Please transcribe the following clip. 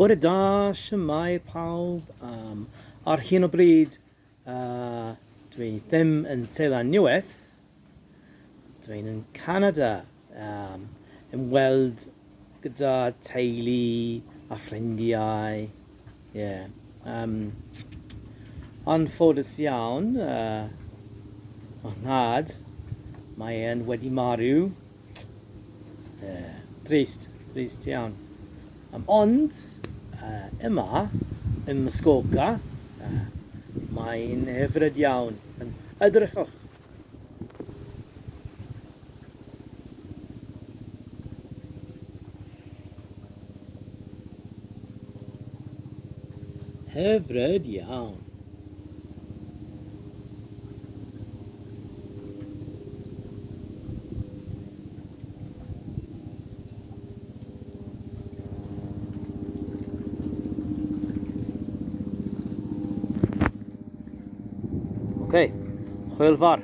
Bore da, shwmae pawb. Um, ar hyn o bryd, uh, dwi ddim yn Seland Newydd. Dwi'n yn Canada, um, ymweld gyda teulu a ffrindiau. Yeah. Um, anffodus iawn, uh, mae nhad, mae e'n wedi marw. Yeah. Trist, trist iawn. Um, ond, uh, yma, yn Muskoka, uh, mae'n hyfryd iawn. Yn edrychwch. Hyfryd iawn. Ok, hwyl fawr.